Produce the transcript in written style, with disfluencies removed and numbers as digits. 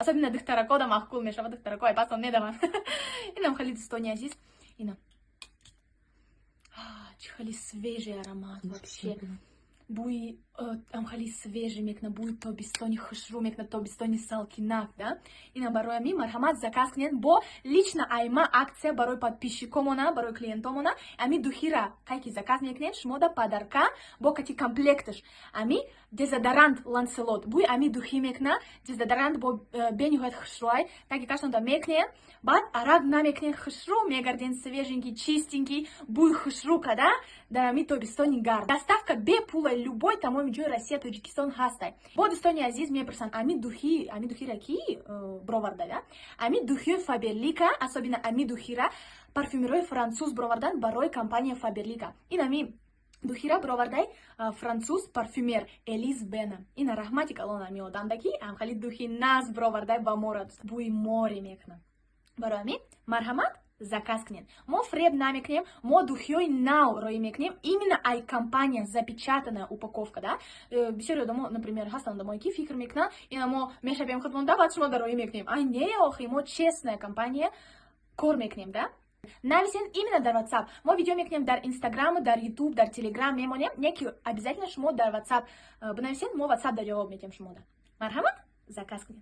Особенно духтарако да маъқул мешава, духтарако ай пасон медаванд. Инам хеле, дӯстони азиз, инам чӣ хеле свежий аромат вообще, бӯи ам хеле свежий мекуна, бӯи тобистони хушрӯ мекуна, тобистони салкинак да. Ина барои ами марҳамат, заказ кунед. Бо лично айма акция барои подписчикомона, барои клиентомона: ами духира кай ки заказ мекунед, шумо да подарка бо кати комплекташ ами дезодорант Ланселот. Бӯи ами духи мекуна, дезодорант бо бениҳоят хушрӯай. Таги каштонда мекунед, баъд арак намекунед, хушрӯ мегарден, свеженький, чистенький, бӯи хушрӯ када дар ами тобистони гарм. Доставка бепула, любой тамоми ҷои Россия, Тоҷикистон ҳастай. Бо дӯстони азиз мепурсанд: ами духи, ами духира ки бироварда? Ами духиҳои Фаберлика, особенно ами духира парфюмерҳои француз бировардан барои компания Фаберлика. Ин ами духира бировардай француз парфюмер Элиз Бена. Ина раҳмати калон ами одамда, ки амхали духи наз бировардай ба мора, бӯи море мекунад. Барои ҳамин марҳамат, заказ кунед. Мо фреб намекунем, мо духиҳои нав роӣ мекунем, именно ай компания, запечатанная упаковка да. Бисёри одамо, например, ҳастанд одамое, ки фикр мекунанд, ина мо мешавем худмон да, баъд шумо да роӣ мекунем. Ай не, охи, мо честная компания кор мекунем да. Нависен именно дар WhatsApp. Мо видео мекунем дар Инстаграму, дар Ютуб, дар Телеграм мемонем, не ки обязательно шумо дар WhatsApp бинависен, мо WhatsApp да ҷавоб метиҳем шумода. Марҳамат, заказ кунед.